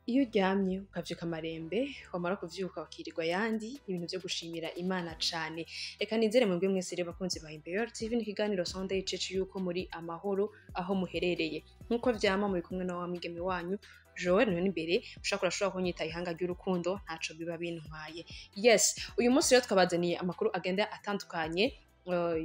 Iyo uryamye ukavyuka amarembe, wamara kuvyuka wakirirwa ayandi, ibintu vyo gushimira Imana cane. Reka nizere mwebwe mwese rero bakunzi ba Imperial TV n'ikiganiro Sunday Church yuko muri amahoro aho muherereye. Nkuko vyama, muri kumwe na wa mwigeme wanyu Joel Niyonimbere. Ushaka urashobora kunyita ihanga ry'urukundo, ntaco biba bintwaye. Yes, uyu munsi rero twabazaniye amakuru agenda atandukanye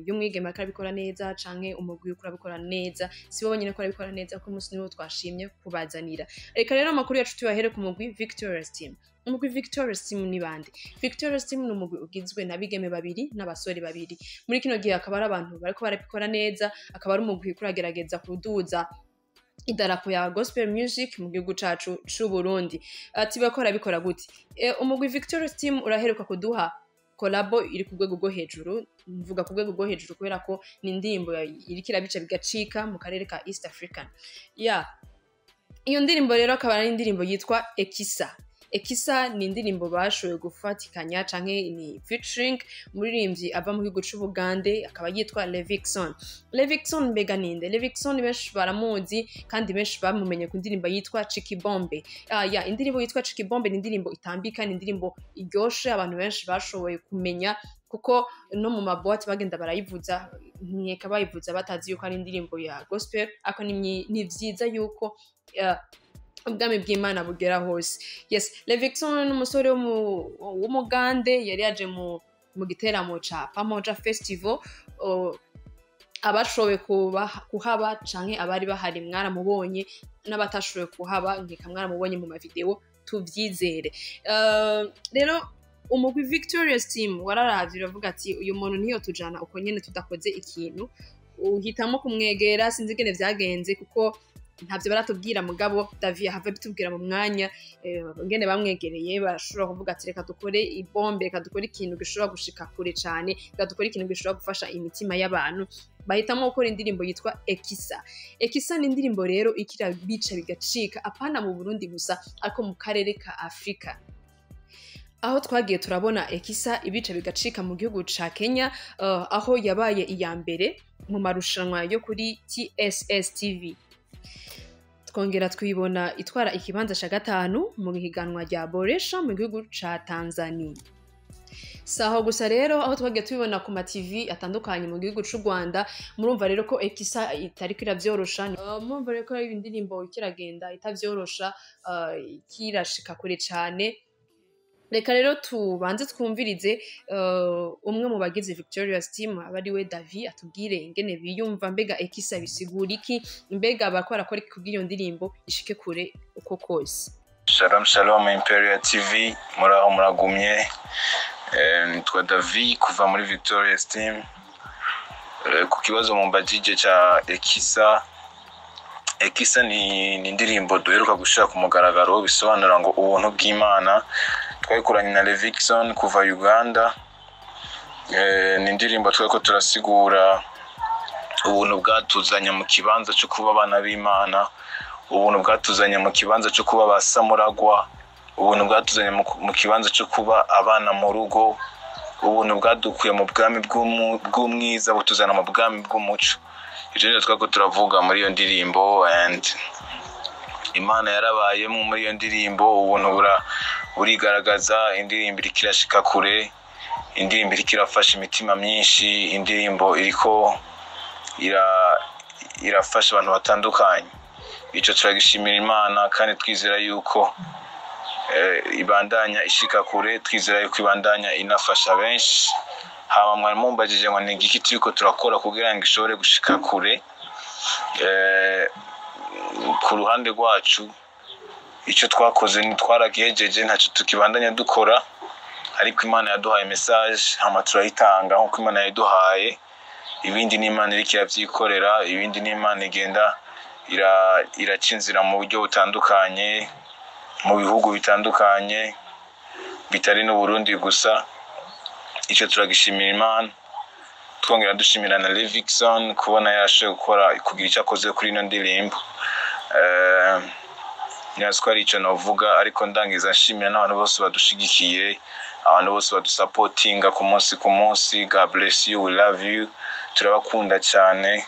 y'umwigeme ariko arabikora neza canke umugwi uriko urabikora neza. Si bo bonyene ko arabikora neza, kuko umunsi niwo twashimye kubazanira. Reka rero amakuru yacu tuyahere ku mugwi Victorious Team. Umugwi Victorious Team ni bande? Victorious Team ni umugwi ugizwe n'abigeme babiri n'abasore babiri. Muri kino gihe akaba ari abantu bariko barabikora neza, akaba ari umugwi uriko uragerageza kuduza idarapo ya gospel music mu gihugu cacu c'u Burundi. Ati bariko barabikora gute? Umugwi Victorious Team uraheruka kuduha collabo iri ku rwego rwo hejuru. Mvuga ku rwego rwo hejuru kubera ko ni indirimbo iriko irabica bigacika mu karere ka East African. Yeah. Iyo ndirimbo rero akaba ari indirimbo yitwa Ekisa. Ekisa ni indirimbo bashoboye gufatikanya canke ni featuring umuririmbyi ava mu gihugu c'Ubugande, akaba yitwa Levixone. Levixone mbega ninde? Levixone benshi baramuzi kandi benshi bamumenye ku ndirimbo yitwa Chikibombe. Ah, ya indirimbo yitwa Chikibombe ni indirimbo itambika, ni indirimbo iryoshe abantu benshi bashoboye kumenya, kuko no mu ma boîtes bagenda barayivuza, nkeka bayivuza batazi yuko ari indirimbo ya gospel. Ariko ni vyiza yuko ubwami bw'Imana bugera hose. Yes, Levixone ni umusore w'Umugande yari yaje mu giteramo ca Pamoja Festival. Abashoboye kuhaba canke abari bahari mwaramubonye, n'abatashoboye kuhaba nkeka mwaramubonye mu ma vidéos, tuvyizere. Rero umugwi Victorious Team wararavye uravuga ati: "Uyu muntu ntiyo tujana uko nyene tudakoze ikintu." Uhitamo kumwegera, sinzi ingene vyagenze kuko ntavyo baratubwira, mugabo Davi ahava bitubwira mu mwanya ngene bamwegereye. Barashobora kuvuga ati: "Reka dukore ibombe, reka dukore ikintu gishobora gushika kure cane, reka dukore ikintu gishobora gufasha imitima y'abantu." Bahitamo gukora indirimbo yitwa Ekisa. Ekisa ni indirimbo rero ikira bica bigacika, apana mu Burundi gusa, ariko mu karere ka Afrika, aho twagiye turabona Ekisa ibice bigacika mu gihugu ca Kenya, aho yabaye iya mbere mu marushanwa yo kuri TSS TV. Twongera twibona itwara ikibanza ca gatanu mu higanwa rya Boresha mu gihugu ca Tanzania. Si aho gusa rero, aho twagiye tubibona ku ma TV atandukanye mu gihugu c'u Rwanda. Murumva rero ko Ekisa itariko iravyorosha. Murumva rero ko indirimbo ikiragenda itavyorosha, ikirashika kure cane. Reka rero tubanze twumvirize umwe mu bagize Victorious Team, aba ari we Davi, atubwire ingene biyumva. Mbega Ekisa bisigura iki? Mbega bariko barakora iki kugira iyo ndirimbo ishike kure uko kose? Shalom shalom, Imperial TV, muraho muragumye? Nitwa Davi kuva muri Victorious Team. Ku kibazo mumbajije ca Ekisa, Ekisa ni indirimbo duheruka gushira ku mugaragaro, bisobanura ngo ubuntu bw'Imana. Twayikoranye na Levixone kuva Uganda. Ni indirimbo twariko turasigura ubuntu bwatuzanye mu kibanza cyo kuba abana b'Imana, ubuntu bwatuzanye mu kibanza cyo kuba ba samuragwa, ubuntu bwatuzanye mu kibanza cyo kuba abana mu rugo, ubuntu bwadukuye mu bwami bw'umwiza butuzana mu bwami bw'umuco. Ivyo nivyo twariko turavuga muri iyo ndirimbo, and Imana yarabayemo muri iyo ndirimbo, ubuntu burigaragaza. Indirimbo iriko irashika kure, indirimbo iriko irafasha imitima myinshi, indirimbo iriko irafasha abantu batandukanye. Ico turagishimira Imana kandi twizera yuko ibandanya ishika kure, twizera yuko ibandanya inafasha benshi. Hama mwari mumbajije ngo ni igiki turiko turakora kugira ngo ishobore gushika kure. Ku ruhande rwacu, icyo twakoze ni twaragihejeje, ntacyo tukibandanya dukora, ariko Imana yaduhaye message, hama turayitanga nk'uko Imana yayiduhaye. Ibindi ni Imana iriko iravyikorera, ibindi ni Imana igenda iraca inzira mu buryo butandukanye, mu bihugu bitandukanye bitari n'Uburundi gusa. Icyo turagishimira Imana, twongera dushimira na Levixone kubona yarashoboye gukora, kugira icyo akoze kuri ino ndirimbo. Nyazi ko ari icyo navuga, ariko ndangiza nshimira n'abantu bose badushigikiye, abantu bose badusapotinga ku munsi ku munsi. God bless you, we love you, turabakunda cyane,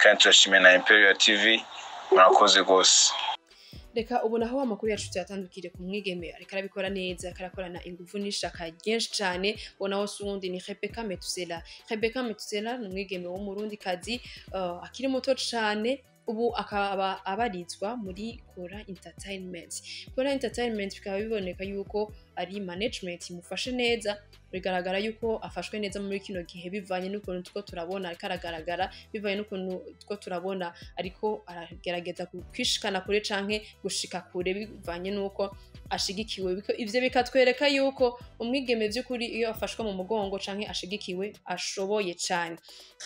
kandi turashimira na Imperial TV. Murakoze rwose. Reka ubu naho amakuru yacu tuyatandukire ku mwigeme ariko arabikora neza, ariko arakorana inguvu n'ishaka ryinshi cane. Uwo nawo si uwundi, ni Rebecca Metusela. Rebecca Metusela ni umwigeme w'Umurundikazi akiri muto cane, ubu akaba abarizwa muri Kora Entertainment. Kora Entertainment bikaba biboneka yuko ari management imufashe neza. Bigaragara yuko afashwe neza muri kino gihe, bivanye n'ukuntu two turabona ariko aragaragara, bivanye n'ukuntu two turabona ariko aragerageza kwishikana kure canke gushika kure, bivanye n'uko ashigikiwe. Ivyo bikatwereka yuko umwigeme vy'ukuri iyo afashwe mu mugongo canke ashigikiwe ashoboye cane.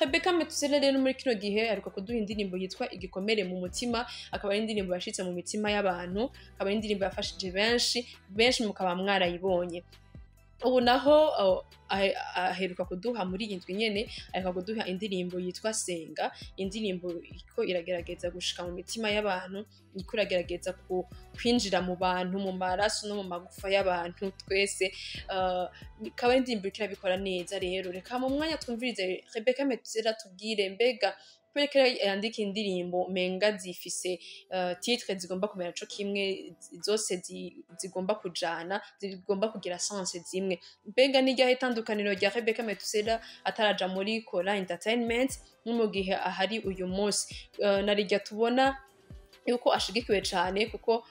Rebecca Metusela rero muri kino gihe aheruka kuduha indirimbo yitwa Igikomere mu mutima, akaba ari indirimbo yashitse mu mitima y'abantu, akaba ari indirimbo yafashije benshi, benshi mukaba mwarayibonye. Ubu naho aheruka kuduha muri iyi ndwi nyene, aheruka kuduha indirimbo yitwa Senga, indirimbo iko iragerageza gushika mu mitima y'abantu, iko iragerageza kwinjira mu bantu, mu maraso no mu magufa y'abantu twese. Ikaba ari indirimbo iriko irabikora neza. Rero reka mu mwanya twumvirize Rebecca Metusela tubwire mbega kubera ko yandika indirimbo menga zifise titre zigomba kumera co kimwe, zose zigomba kujana, zigomba kugira sens zimwe. Mbega ni ryahe itandukaniro rya Rebecca Metusela ataraja muri Kora Entertainment no mu gihe ahari uyu munsi? Na rirya tubona yuko ashigikiwe cane, kuko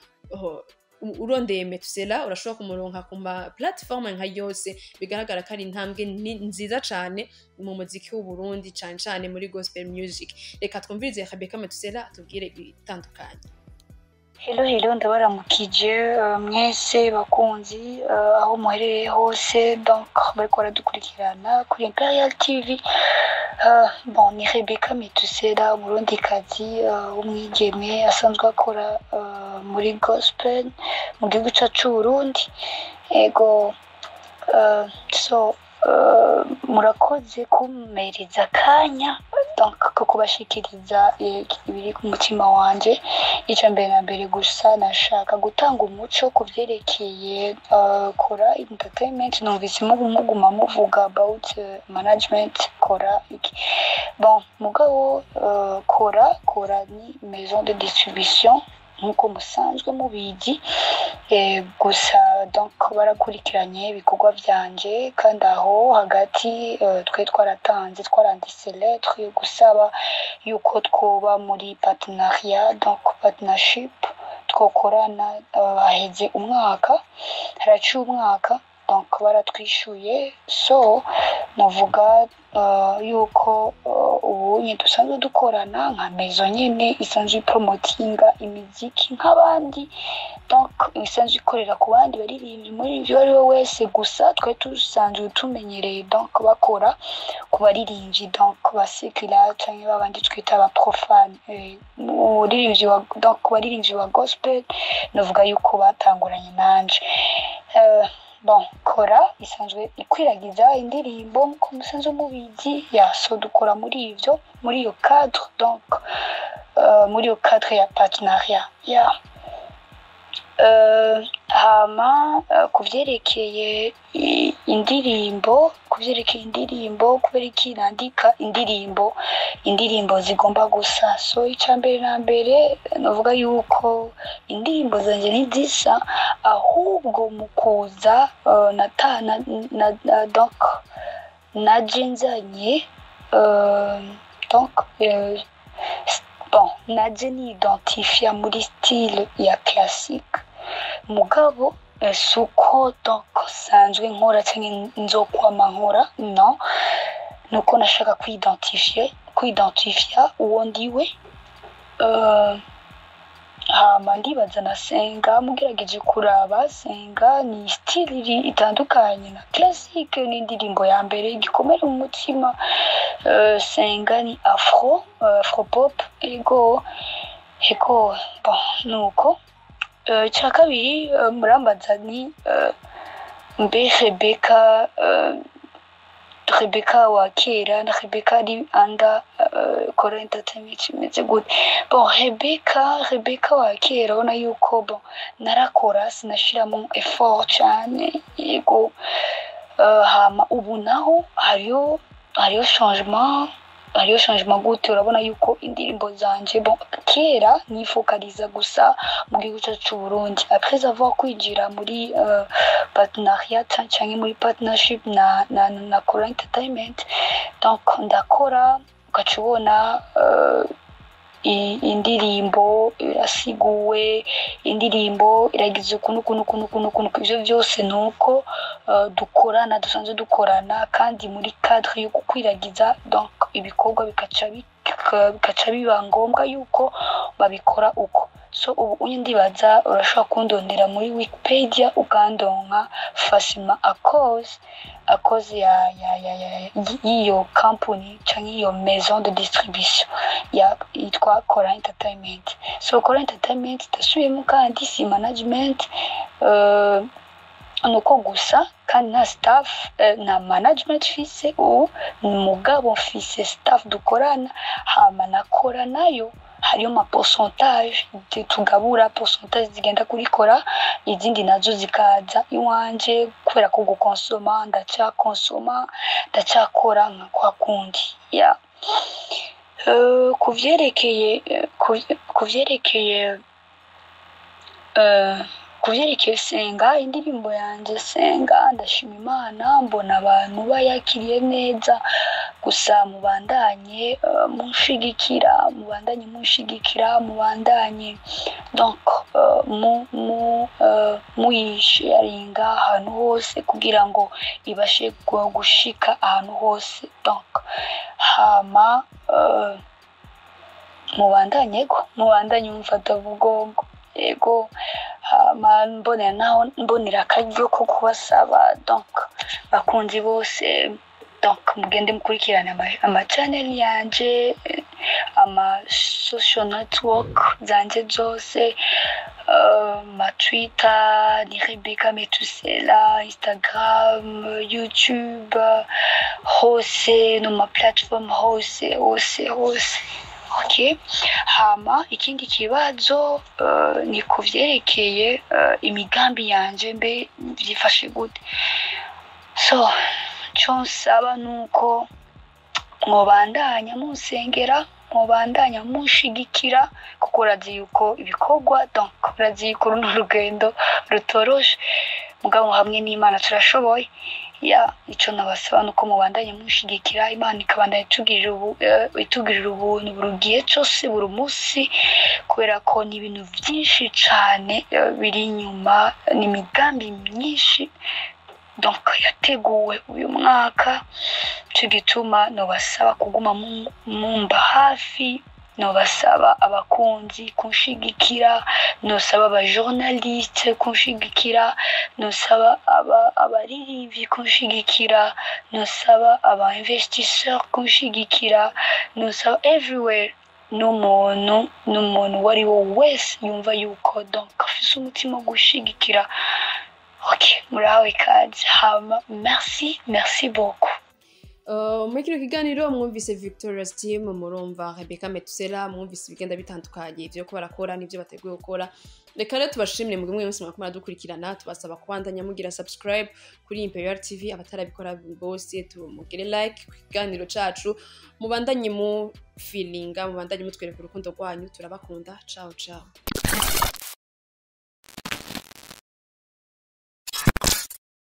urondeye Metusela urashobora kumuronka ku ma platform nka yose. Bigaragara ko ari intambwe nziza cane mu muziki w'u Burundi, cane cane muri gospel music. Reka twumvirize Rebecca Metusela atubwire ibitandukanye. Hello, hello, ndabaramukije mwese bakunzi aho muherereye hose, donc bariko baradukurikirana kuri Imperial TV. Bon, ni Rebecca Metusela, Umurundikazi w'umwigeme asanzwe akora muri gospel mu gihugu cacu c'Uburundi. Ego, so murakoze kumpereza akanya donc ko kubashikiriza ibiri ku mutima wanje. Ica mbere na mbere gusa nashaka gutanga umuco ku vyerekeye Kora Entertainment. Numvise muguma muvuga about management Kora iki. Bon, mugabo Kora ni maison de distribution nkuko musanzwe mubizi. Gusa donc barakurikiranye ibikorwa vyanje, kandi aho hagati twe twaratanze, twaranditse lettre yo gusaba yuko twoba muri partenariat, donc partnership, twokorana. Haheze umwaka, haraciye umwaka, donc baratwishuye. So navuga yuko ubu nye dusanzwe dukorana nka maison nyene isanzwe ipromotinga imiziki nk'abandi, donc isanzwe ikorera ku bandi baririmbyi, umuririmbyi uwo ari we wese. Gusa twari dusanzwe tumenyereye donc bakora ku baririmbyi donc ba secular canke babandi twita aba profane. Umuririmbyi wa, donc ku baririmbyi ba gospel navuga yuko batanguranye nanje. Bon, Kora isanzwe ikwiragiza indirimbo nkuko musanzwe mubizi ya. So dukora muri ivyo, muri iyo cadre, donc muri iyo cadre ya partenariat ya. Hama ku vyerekeye indirimbo, kubera iki nandika indirimbo zigomba gusa? So ica mbere na mbere novuga yuko indirimbo zanje ntizisa, ahubwo mu kuza nata na, na, na, donc naje nzanye donc bon, naje nidentifia muri style ya classique. Mugabo suko donc sanzwe nkora canke nzokwama nkora, no nuko nashaka kwidentifia uwo ndiwe. Hama ndibaza na Senga, mugerageje kuraba Senga ni style iri itandukanye na classique, ni indirimbo ya mbere Igikomere mu mutima. Senga ni afro pop. Ego, bon, nuko icya kabiri murambaza ni mbe Rebecca wa kera na Rebecca ari under Kora Entertainment imeze gute? Bon, Rebecca wa kera ubona yuko, bon, narakora sinashiramo effort cyane, yego. Hama ubu naho hariyo changement. Hariyo changement gute? Urabona yuko indirimbo zanje, bon, kera nifokaliza gusa mu gihugu cyacu c'u Burundi. Après avoir kwinjira muri partenariat canke muri partnership na Kora Entertainment, donc ndakora, ugaca ubona indirimbo irasiguwe, indirimbo iragize ukuntu ukuntu ukuntu ukuntu ukuntu. Ivyo vyose nuko dukorana, dusanzwe dukorana, kandi muri cadre yo gukwiragiza donc ibikorwa, bikaca biba ngombwa yuko babikora uko. So ubu unye ndibaza urashobora kundondera muri Wikipedia ukandonka facilement à cause ya y'iyo company canke iyo maison de distribution ya yitwa Kora Entertainment. So Kora Entertainment, ndasubiyemo kandi, si management, nuko gusa kandi nta staff, nta management mfise ubu, mugabo mfise staff dukorana. Hama nakora nayo hariyo ma pourcentage tugabura, pourcentage zigenda kurikora, izindi nazo zikaza iwanje, kubera ko gukonsoma ndacyakonsoma, ndacyakora nka kwa kundi ya. Kuvyerekeye Senga, indirimbo yanje Senga, ndashima Imana, mbona abantu bayakiriye neza. Gusa mubandanye munshigikira, mubandanye munshigikira, mubandanye donc muyisharinga ahantu hose kugira ngo ibashe gushika ahantu hose. Donc hama mubandanye ko mubandanye mumfata mugongo, yego. Hama mbonera naho mbonera akaryo ko kubasaba, donc bakunzi bose, donc mugende mukurikirane ama channel yanje, ama social network zanje zose, ma Twitter ni Rebecca Metusela, Instagram, YouTube, hose no ma platform hose hose hose. Okay, hama ikindi kibazo ni kuvyerekeye imigambi yanje, mbe vyifashe gute? So ico nsaba nuko mwobandanya munsengera, mwobandanya munshigikira, kuko urazi yuko ibikorwa, donc urazi yuko runo rugendo rutoroshe, mugabo hamwe n'Imana turashoboye. Ya, ico nabasaba nuko mubandanya munshigikira, Imana ikabandanya itugirira ubuntu buri gihe cose, buri munsi, kubera ko ni ibintu vyinshi cane biri inyuma, ni imigambi myinshi donc yateguwe uyu mwaka. Ico gituma nobasaba kuguma mumba hafi, nobasaba abakunzi kunshigikira, nosaba abajournaliste kunshigikira, nosaba abaririmbyi kunshigikira, nosaba aba investisseur kunshigikira, nosaba everywhere n'umuntu uwo ari we wese yumva yuko donc afise umutima wo gushigikira. Okay, murahawe ikaze. Hama merci, merci beaucoup. Muri kino kiganiro mwumvise Victorious Team, murumva Rebecca Metusela, mwumvise ibigenda bitandukanye ivyo ko barakora n'ivyo bateguye gukora. Reka rero tubashimire mwebwe mwese mwariko muradukurikirana, tubasaba kubandanya mugira subscribe kuri Imperial TV, abatarabikora bose tumugire like ku kiganiro cacu, mubandanye mu feelinga, mubandanye mutwereka urukundo rwanyu. Turabakunda, ciao ciao.